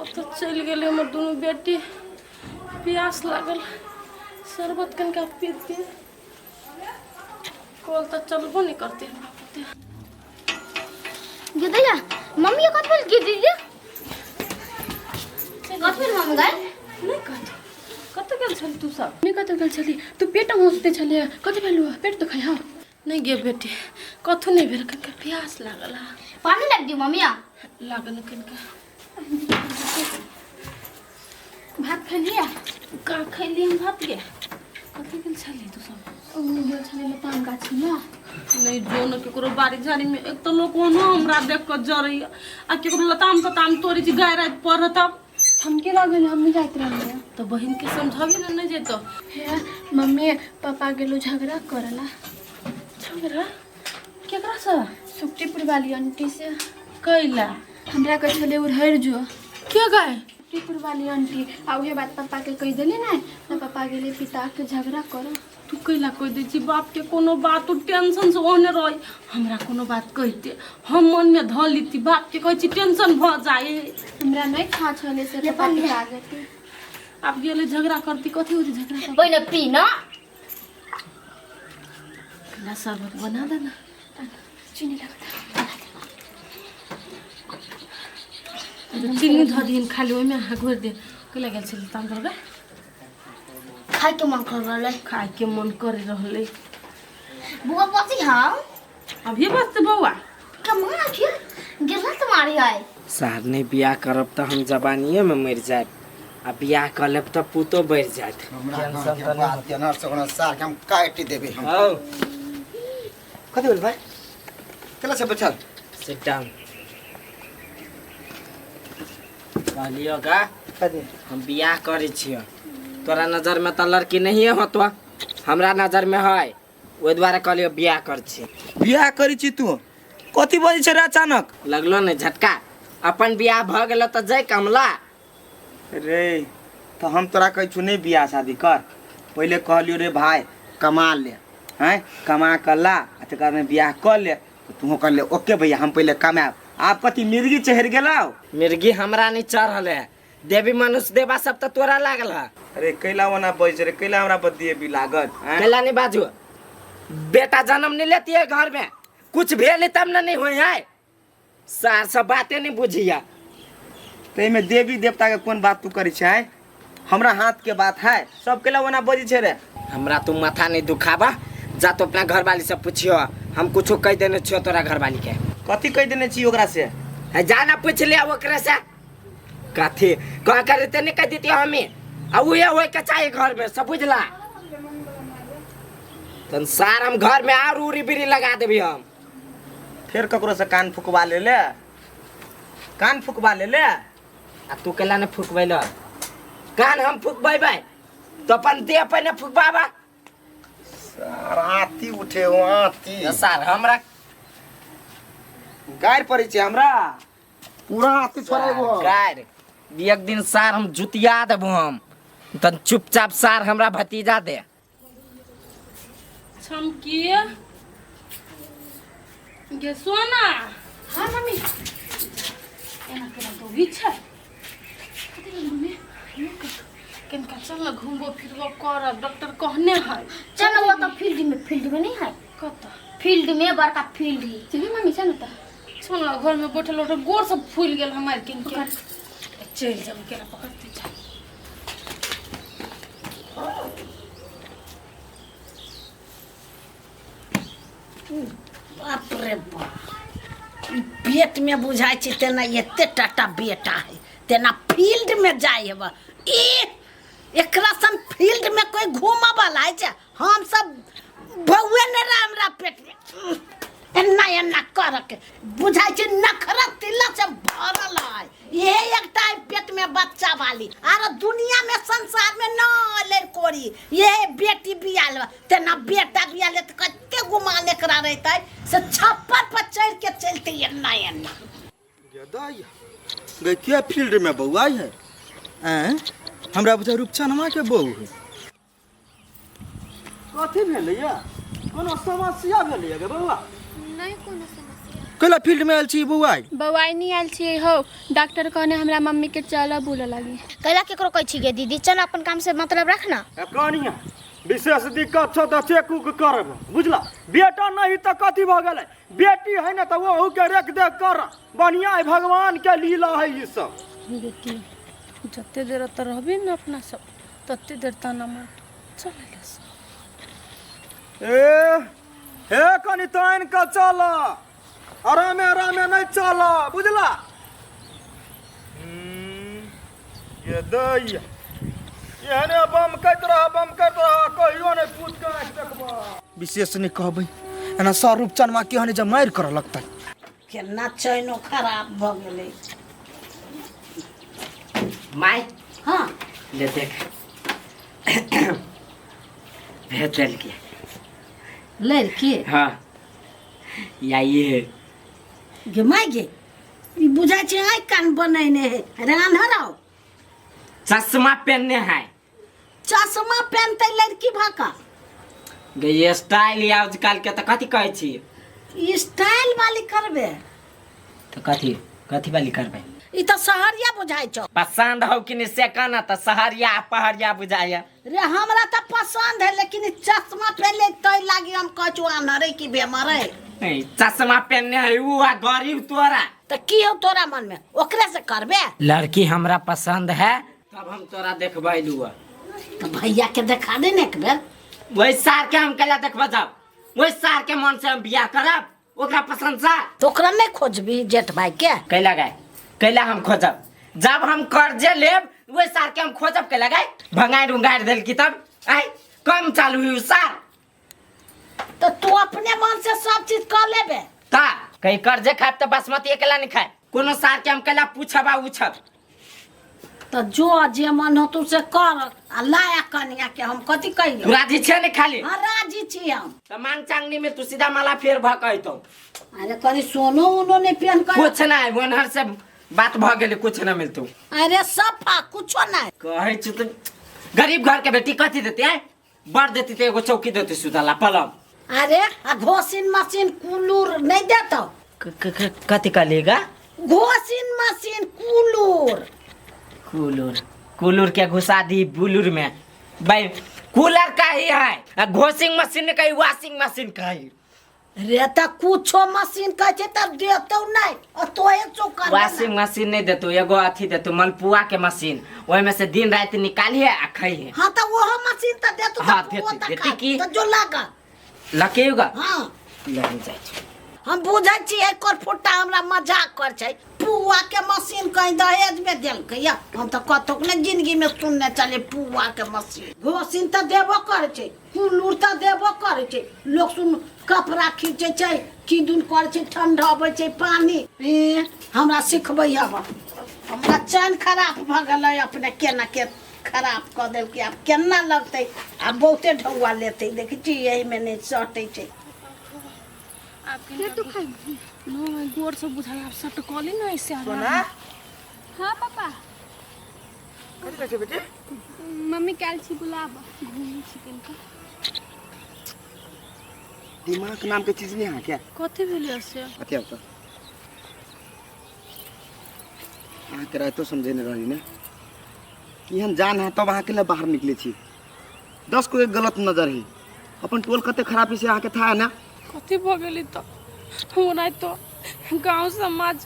कतऽ चलि गेलै हमर दुनू बेटी प्यास लागल शरबत कनिका पीते कल तऽ चलबो नहि करतै हमरा बुते। गे दैया मम्मी कत भेल गे दीदी कत भेल मम्मी गाय नहि कतऽ कतऽ गेल छली तू सब नहि कतऽ गेल छली तू पेट हौसते छलै कतऽ भेल पेट दुखाइ हँ नहि गे बेटी कथू नहि भेल कनिका प्यास लागल हँ पानी लग दियो मम्मी लागल कनिका भात खेलियै का खैली हम भात गे कतऽ गेल छली तू सब ओ गेल छलै लताम गाछीमे नहि जो ने केकरो बाड़ी झाड़ीमे एक तऽ लोक ओनो हमरा देख कऽ जरैया आ केकरो लताम तताम तोड़ै छी गाय राति पढ़त तब छमके लागल हमहूँ जाइत रहलियै तऽ बहिनके समझाबी ने नहि जेतौ हे मम्मी पापा गेलो झगड़ा करला झगड़ा केकरासँ सुखटीपुर वाली आंटी से कैला हमरा कहै छलै उड़हरि जो के गाय सुखटीपुर वाली आंटी आ उहे बात पापा के कहि देली ने तऽ पापा गेलै पिताके झगड़ा करऽ तू कैला कहि दै छी बापके कोनो बात तू टेंशनसँ ओहने रही हमरा कोनो बात कहिते हम मनमे धऽ लीती बापके कहै छी टेंशन भऽ जाइ हमरा नहि खा छलै से पापा पिता जेतै आब गेलै झगड़ा करती कथी होतै झगड़ा करती पहिने पी ना ना शरबत बना देना चीनी लगता चीनी धऽ दिहन खाली ओहिमे अहाँ घोरि दे कैला गेल छली ताम करबै खाय के मन कर रहलै खायके मन कर रहलै बुआ पति हाँ अभी बसते बौआ कमा फिर गिरला तुम्हारी है सार नहि बियाह करब तऽ हम जवानिएमे मरि जायब आ बियाह कऽ लेब तऽ पुतो बढ़ि जायत हमरा टेंशन गाँवके तऽ नहि बात के नर्स ओकरा सार के हम काटि देबै हम हौ कथी भेल भाई केला छै बैठल सिट डाउन कहलियो गा कथी हम बियाह करै छियो तोरा नजरमे तऽ लड़की नहिए होतो हमरा नजरमे है ओहि दुआरे कहलियो बियाह कर छी बियाह करै छी तू कथी बजै छै रे अचानक लगलो ने झटका अपन बियाह भऽ गेलो तऽ जय कमला रे तऽ हम तोरा कहै छौ नहि बियाह शादी कर पहिले कहलियौ रे भाय कमा ले हैं कमा कऽ ला आ तकर बाद बियाह कऽ ले तऽ तूहो कहले ओके भैया हम पहिले कमायब आब कथी मिर्गी चढ़ि गेलौ मिर्गी हमरा नहीं चढ़ल है देवी मनुष्य देवा सब तऽ तोरा लागल है अरे कैला ओना बजै छै रे कैला हमरा पर देवी लागत आँय? कैला नहीं बाजू बेटा जन्म नहीं लेती है घर में कुछ भेल तब न नहीं हुई है सार सब बातें नहीं बुझिया ताहिमे देवी देवताके कोन बात तू करै छै आँय? हमरा हाथके बात है सब कैला ओना बजै छै रे हमरा तू माथा नहीं दुखाबा जा तो अपना घरवाली से पूछियो हम कुछो कह देने छियो तोरा घरवाली के कथी कहि देने छी ओकरा से है जाना पूछ लिया ओकरे से कथी कह कर ते नहीं कह देती हमें आ उहे होए के चाहिए घर में सब बुझला तन सार हम घर में और उरी बिरी लगा देबी हम फेर ककरो से कान फुकवा ले ले कान फुकवा ले ले आ तू केला ने फुकबैल कान हम फुकबैबै तो अपन देह पर ने फुकबाबा सार आती उठे हो आती सार हमरा गारि पड़ै छै हमरा पूरा आती छोड़ेबो गारि एक दिन सार हम जुतिया देबो हम तन चुपचाप सार हमरा भतीजा दे छमकी गे सोना हाँ मम्मी एना केना दूभी छै कथी भेल मम्मी कनिका चल ने घुमबो फिरबो करब डॉक्टर कहने है चलो वो तो फील्ड में नहीं है कतऽ फील्ड में बड़का फील्ड है चलिए मम्मी चलो तो चल ने घरमे बैठल बैठल गोर सब फूलि गेल हमर किनके चलि जाब केना पकड़ते चल बाप रे बाप ई पेटमे बुझाइ छै तेना एते टाटा बेटा है तेना फील्डमे जाइ हेब ई एकरा सन फील्डमे कोइ घूमऽ वाला है छै हम सब बौए नहि रहे हमरा पेटमे एना एना करके बुझाइ छै नखरा तिलक से भरल है इहे एकटा है पेट में बच्चा वाली आरो दुनिया में संसार में न अलै कोरी ये बेटी बियाल तेना बेटा बियाल तऽ कते गुमान एकरा रहितै से छप्पर पर चढ़ के चलते एना एना गदाई गई के फील्ड में बौआ है आँय हमरा बुझा रूपचनमा के बहू है कथी भेलैया कोनो समस्या भेलैया गे बौआ नहीं कोनो समस्या कैला फील्ड में आयल छी बौआइ? बौआइ नहीं आयल छियै हो, डॉक्टर कहने हमरा मम्मी के चलऽ बोलऽ लागी। कैला केकरो कहै छी गे दीदी, चल अपन काम से मतलब रख ना। कनिया विशेष दिक्कत छौ तऽ चेक उक करब, बुझला? बेटा नहीं तऽ कथी भऽ गेलै, बेटी है ने तऽ ओहू के रेख देख कर, बढ़िया है, भगवान के लीला है ई सब। बेटी जते देर ओतऽ रहबी ने अपना सब तते देर ताना मार चल अइले सब। ए हे कनि तानि कऽ चल, आरामे आरामे नहीं चल, बुझला? ये दैया एहने बम कहैत रह, बम कहैत रह, कहियो नहीं पूछ के आँखि देखबा। विशेष नहीं कहबै, एना सर रूपचनमा केहन जे मारि करऽ लगतै। केना चैनो खराब भऽ गेलै। माय हाँ ले देख भेज देलकै लड़की। हाँ या ये गे माय गे, ई बुझाइ छै आँखि कान बनेने है। अरे आन्हर आओ, चश्मा पहनने है। चश्मा पहनते लड़की भाका गे ये स्टाइल या आजकल के तऽ कथी कहै छी? स्टाइल वाली करबे तऽ कथी कथी वाली करबे? ई तऽ शहरिया बुझाइ छौ। पसंद हो कि नहीं से कहना, तऽ शहरिया पहरिया बुझाइया। रे हमरा तऽ पसंद है, लेकिन ई चश्मा पहनले तै लागी हम कहै छौ आन्हरे की बेमार है। ए, चश्मा पहनने है ऊ आ गरीब तोरा। तऽ की हौ तोरा मन में, ओकरे से करबे? लड़की हमरा पसंद है तब हम तोरा देखबै लुआ। तऽ भैया के देखा दे ने एक बेर। वही सार के हम कैला देखबा जाब, वही सार के मन से हम बियाह करब ओकरा पसंद सा। तो ओकरा नहीं खोजबी जेठ भाई के? कैला गाय कैला हम खोजब, जब हम कर्जे लेब वही सार के हम खोजब कैला गाय? भंगारि उंगारि देलकी तब आय कम चालू हुई सार। तो तू अपने मन से सब चीज कर लेबे? का कहीं कर्जे खाब तो बासमती अकेला नहीं खाए, कोनो सार के हम कैला पूछब आ उछब। तो जो जे मन हो तू से कर आ लाया कनिया के हम कथी कहियो? तू राजी छे ने खाली? हाँ राजी छी हम। तो मांग चांगनी में तू सीधा माला फेर भ कहतो। अरे कनी सोनो उनो नहीं पहन कर कुछ ना है, ओनहर से बात भ गेलै, कुछ ना मिलतो। अरे सफा कुछो ना। कहै छी तो गरीब घर के बेटी कथी देते हैं? बड़ देती तो एगो चौकी देती सुतला पलंग। अरे आ घोसिन मशीन कुलूर नहीं देतो? कथी कहलिएगा? घोसिन मशीन कुलूर। कूलर कूलर के घुसा दी बुलूर में भाई, कूलर का ही है आ घोसिंग मशीन का ही वॉशिंग मशीन का ही। रे त कुछो मशीन कहै छै तब देतौ नहीं आ तोहे चोकर वॉशिंग मशीन नहीं देतौ, एगो अथी देतौ मलपुआ के मशीन, ओहिमे से दिन राति निकालिए आ खइहे। हाँ त ओहो मशीन त देतौ। हाँ, त पुओ देती, त देती खा, की? त जो लागा लकेगा। हाँ लग जाइ छै। हम बुझै छी एकर फुट्टा हमरा मजाक कर छै। पुआ के मशीन कहीं दहेज में देलकै या, हम तऽ कतौ ने जिंदगी में सुनने चले पुआ के मशीन। घोसिन तऽ देबो करै छै, कुलूर तऽ देबो करै छै, लोक सुन कपड़ा खींचै छै, किदुन करै छै, ठंडा अबै छै पानी। ए हमरा सिखबै अब, हमरा चैन खराब भऽ गेलै, अपने केना के खराब कऽ देलकै, आब केना लगतै? आब बहुते ढौआ लेतै, देखै छी एहिमे नहि सटै छै। के तू खाइ नहीं गोर सब बुझाइ आब सटकली ना ऐसे आराम। सोना हाँ पापा कथी कहै छै बेटी? मम्मी काल्हि छी बुलाब घूमै छी कनिका। दिमाग नाम के चीज नहीं है क्या? कथी भेलै से? अथी आउ तऽ अहाँके राइतो समझेने रही ने कि हम जान है तब अहाँके लिए बाहर निकले छी। 10 को एक गलत नजर है, अपन टोल कते खराब है से अहाँके था है ना? कथी भऽ गेलै तऽ हमरा तो गांव समाज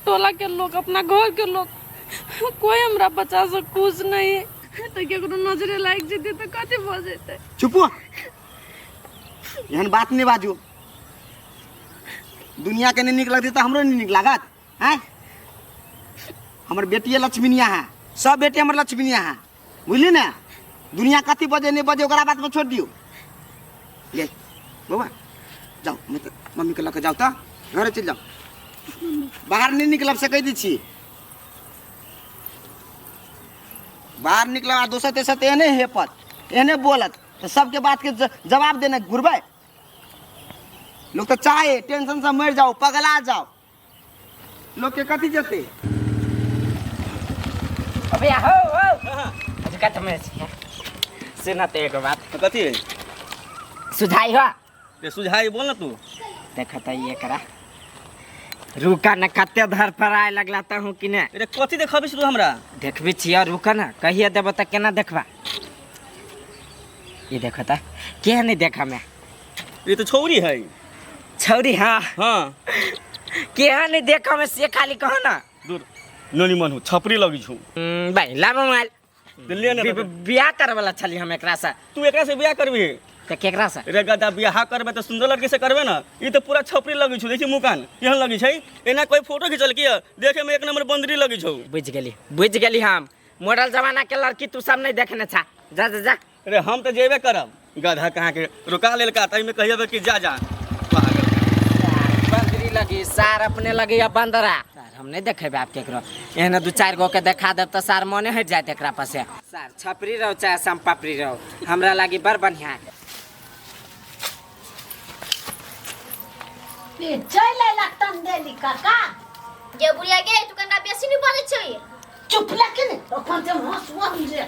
टोला के लोग अपना घर के लोग कोई हमरा बच्चा से खुश नहीं है, तऽ केकरो नजरे लागि जेतै तऽ कथी भऽ जेतै? चुपू, एहन बात नहीं बाजू। दुनिया के नहीं नीक लगतै तऽ हमरो नहीं नीक लागत हैं? हमर बेटिए लक्ष्मीनिया है, सब बेटी हमर लक्ष्मीनिया है, बुझली ने? दुनिया कथी बजे नहीं बजे ओकरा बात में छोड़ दियौ। ले बौआ जाओ, मम्मी के लऽ के जाओ तऽ घरे चलि जाओ, बाहर नहीं निकलब से कहि दै छी। बाहर निकलब आ दोसर तेसर तऽ एहने हेपत एहने बोलत तऽ सबके बात के जवाब देने घुरबै। लोग तऽ चाहे टेंशन से मरि जाओ, पगला जाओ, लोग के कथी जेतै? अबे हो हो अच्छा कत में छी सुना तो एगो बात। कथी है? सुझाई हो रे सुझाई बोल ना तू। देखत है ये करा रुका न कते धर पर आए लगला तहूँ कि ने। अरे कथी देखबिस तू हमरा? देखबी छियै, रुका ना, कहिए देबो त केना देखबा। ये देखो ता के नहीं देखा मैं। ये तो छौरी है। छौरी? हाँ हाँ। के नहीं देखा मैं से खाली कहो ना। दूर ननी मन हो छपरी लगी छु। भाई ला मोबाइल। दिल्ली ने बियाह करे वाला छली हम एकरा से। तू एकरा से बियाह करबी? त केकरा से? रे गदा बियाह करबे त सुंदर लड़की से करबे ना। ई त पूरा छपरी लगी छु, देखी मुकान एहन लगी छै, एना कोई फोटो खिंचल की देखे में एक नंबर बंदरी लगी छौ। बुझ गेली, बुझ गेली हम। मॉडल जमाना के लड़की तू सब नहीं देखने छा। जा जा जा। अरे हम त जेबे करब। गधा कहाँ के रुका लेलका तई में कहिएबे कि जा जा। बंदरी लगी सार अपने लगी या बंदरा। सार हम नहीं देखेबे आप केकरो, एहने दू चार गो के देखा देब त सार मने हट जात एकरा पर से। सार छपरी रहो चाहे सम पापड़ी रहो, हमरा लागी बड़ बढ़िया। ए चल आइला तंदेली काका। जे बुढ़िया गे तू कनका बेसी नहीं बोलै छै। चुप लगे ने ओखन से हंसुआ हम जे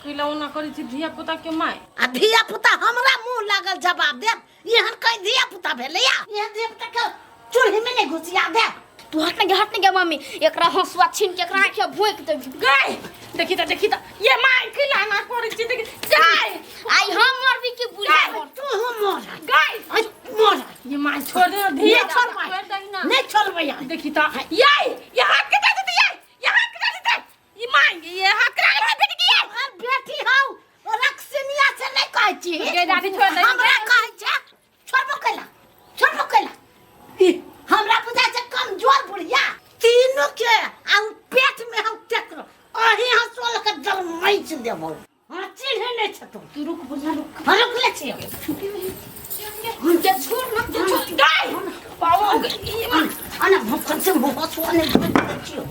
कैला ओना करै छी धिया पुता के my. आ धिया पुता हमरा मुंह लागल जवाब दे। एहन कहीं धिया पुता भेलैया? एहन धिया पुता के चूल्ही में नहीं घुसिया दे। तू हट ने, हट ने गे मम्मी, एकरा हंसुआ छीन के एकरा आंखि भोंक दे। गए देखी त, देखी त ये my कैला ना करै छी देखी गए। आई हम मरबी की बुढ़िया मर, तू हम मर गए। आई मर ये my छोड़ दे ना धिया, नहीं छोड़बै, नहीं छोड़बै। देखी त ये ये हाथ के दे दे, ये ये हाथ के दे दे, ये my ये हाथ के दे बेटी की ये बेटी हौ रक्षनिया से नहीं कहै छी। गे दादी छोड़ दे, हमरा कहै छै छोड़बो कैला, छोड़बो कैला। हमरा बुझाइ छै कमजोर बुढ़िया तीनू के आ पेट में हम टेकरो अही हंसुआ लऽ के जरमैच देबौ। हमरा चिन्है नहि छै तू। तू रुक बुढ़िया रुक। हाँ, रुक ले छियौ। के छोड़ ना, के छोड़ गाय बाबू ई मां अना भूखन से हंसुआ नहि दै छियौ।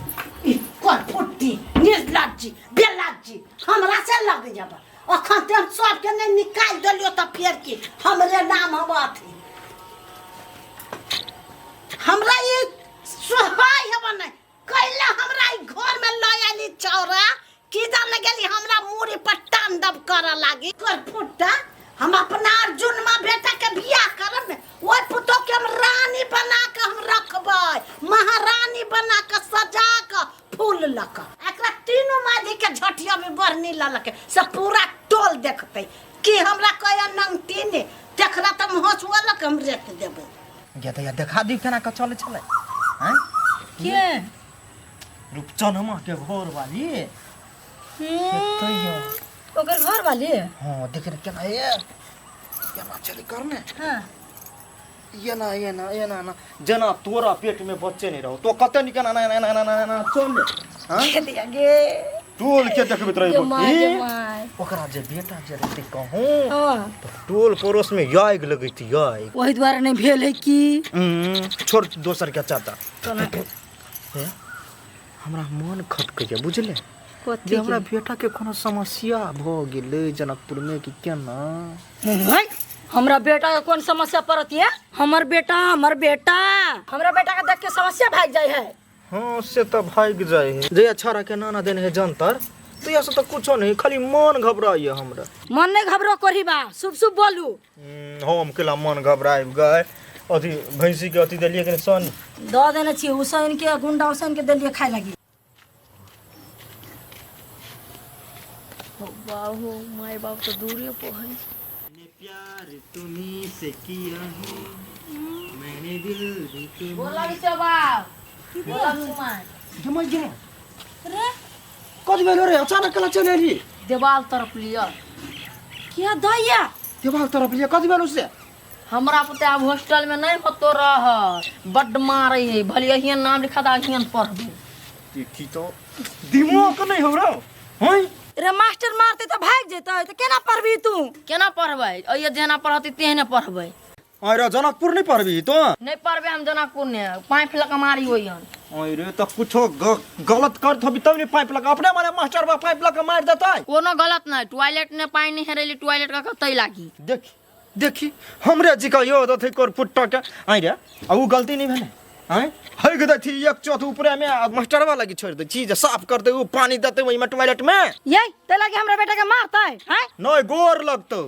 ई कर फुट्टी निर्लज्जी बेलज्जी हमरा से लग जाब। अखन ते हम सबके नहि निकालि देलियौ तऽ फेर की हमरे नाम हम अथी हमरा ई सोहाय हेबा नहि कैला हमरा ई घर में लऽ आयली चौरा की जाने गेली हमरा मूड़ी पर तांडव करऽ लागी। कर फुट्टा हम अपना अर्जुनमा बेटा के बियाह करब ने, ओहि पुतोह के हम रानी बना के हम रखबै, महारानी बना के सजा के फूल लऽ के। एकरा तीनू माझी के झटिया में बढ़नी लऽ लऽ के से पूरा टोल देखतै कि हमरा कहैया नंगती ने, तकरा तऽ हम हंसुआ लऽ के हम रेत देबै। गे दैया देखा दी केना के चलै छलै। हैं के रूपचनमा के घर वाली ओकर घर वाली। हाँ देख रे केना ये केना चली करने। हाँ ये ना ये ना ये ना ना जना तोरा पेट में बच्चे नहीं रहो तो कते निकल ना ना ना ना ना चल। हां के दिया गे टोल के देखबित रही बकी ओकरा जे बेटा जे रहते कहूं। हां तो टोल पड़ोस में याग लगैत याग ओहि द्वारे नहीं भेल है की छोड़ दोसर के चाचा। हमरा मन खटकैया बुझले जे हमरा बेटा के कोनो समस्या भ गेलै जनकपुर में कि केना। हमरा बेटा के कौन समस्या पड़त है? हमर बेटा, हमर बेटा, हमरा बेटा के देख के समस्या भाग जाय है। हाँ से तो भाग जाय है। जे अच्छा के नाना देने है जंतर तो यह से तो कुछो नहीं, खाली मन घबराइए हमरा। मन नहीं घबरो कोरी बा, शुभ शुभ बोलू। हम केला मन घबराइब गए। अथी भैंसी के अथी देलिए के सन the देने छी हुसैन के, गुंडा हुसैन के देलिए खाए लगी। बाबू my बाप तो दूरे पो है। प्यार तुम्ही से किया है मैंने दिल भी तुम्हें। बोला भी बाप बोला भी my जमा जमा रे कद भेलो रे अचानक कला चल एली देवाल तरफ लिया क्या दैया देवाल तरफ लिया कद भेलो से हमरा पुते अब हॉस्टल में नहीं होतो रह बड मारे है भले अहियन नाम लिखा दा अहियन पढ़बे। देखी तो दिमाग नहीं हमरा हैं रे मास्टर मारते तो भाग जेतै त केना पढ़बी तू? केना पढ़बै अइये जेना पढ़ती तेहने पढ़बै। अरे जनकपुर नहीं पढ़बी तो? नहीं पढ़बे हम जनकपुर ने पाइप लगा मारी होइहन। अरे तो कुछो गलत कर थबी तब ने पाइप लगा अपने मारे मास्टर बा पाइप लगा मार देतै। कोनो गलत नहीं, टॉयलेट ने पानी नहीं हेरेली टॉयलेट का कतई लागी। देखी देखी हमरे जी का यो दथै कर फुट्टा के आइ रे आ उ गलती नहीं भेलै आइ हग दथी एक चौथ ऊपरे में मास्टरवा लगी छोड़ दे चीज साफ कर दे उ पानी देते ओइ में टॉयलेट में। ये ते लागी हमरा बेटा के मारतै हैं? नहीं गोर लगतौ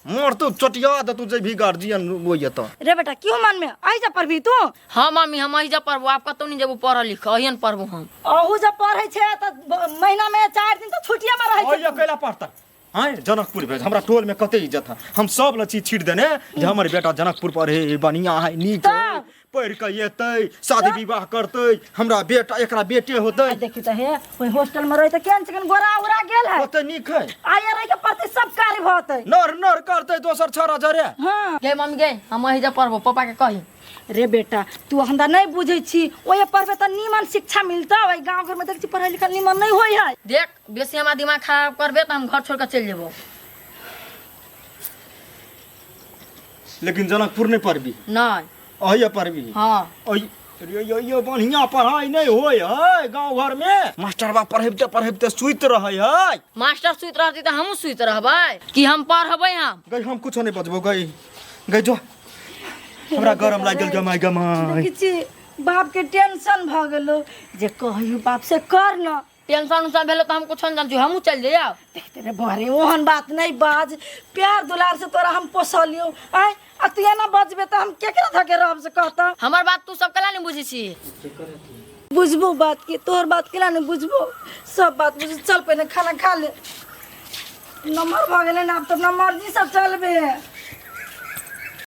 मोर तू चटिया दे तू जे भी गार्जियन होइए तो। रे बेटा क्यों मन में आई जा पढ़बी तू? हाँ मम्मी, हम अही जा पढ़बो, आप कतौ नहीं जेबो पढ़ लिख, अहियन पढ़बो हम। अहू जब पढ़ै छै त महीना में 4 दिन त छुट्टिया में रहै छै। अहिया कैला पढ़ता? हाँ जनकपुर भेज, हमरा टोल में कते इज्जत है, हम सब लची छीट देने जे हमर बेटा जनकपुर पढ़े, बढ़िया है, नीक है, पढ़ के एतै, शादी विवाह करतै, हमरा बेटा एकरा बेटे होतै। देखी त हे ओइ हॉस्टल में रही त केहन चिकन गोरा उरा गेल है, ओते नीक है, आया रही के प्रति सब कार्य होतै, नर नर करतै दोसर छड़ा जरे। हां गे मम्मी गे, हम अही जा पढ़बो, पापा के कही। रे बेटा तू हमरा नहीं बुझै छी, ओए पढ़बे त नीमन शिक्षा मिलता, ओइ गांव घर में देख छी पढ़ाई लिखाई नीमन नहीं होय है। देख बेसी हमरा दिमाग खराब करबे त हम घर छोड़ के चल जेबो। लेकिन जनकपुर नहीं पढ़बी? नहीं। अहिया पढ़बी? हां। अरे ये बढ़िया पढ़ाई नहीं होय है गांव घर में, मास्टरबा पढ़ेबते पढ़ेबते सुइत रहै है। मास्टर सुइत रहती त हमहू सुइत रहबै कि हम पढ़बै? हम गई हम कुछो नहीं बजबो, गई गई जो हमरा गरम लागि गेल गमाइ गमाइ। देखै छी बाप के टेंशन भ गेलो जे कहियो बाप से कर न। टेंशन उंशन भेलो त हम कुछो न जानछी, हमहू चल जाइब। देखते रे बरे ओहन बात नहीं बाज, प्यार दुलार से तोरा हम पोसलियो, आय आ तू एना बजबे त हम केकरा धके रहब से कहता? हमर बात तू सब केला नहीं बुझै छी? बुझबो बात के, तोहर बात केला नहीं बुझबो, सब बात बुझ। चल पहिले खाना खा ले, नंबर भ गेलै ना, आब त अपना मर्जी से चलबे।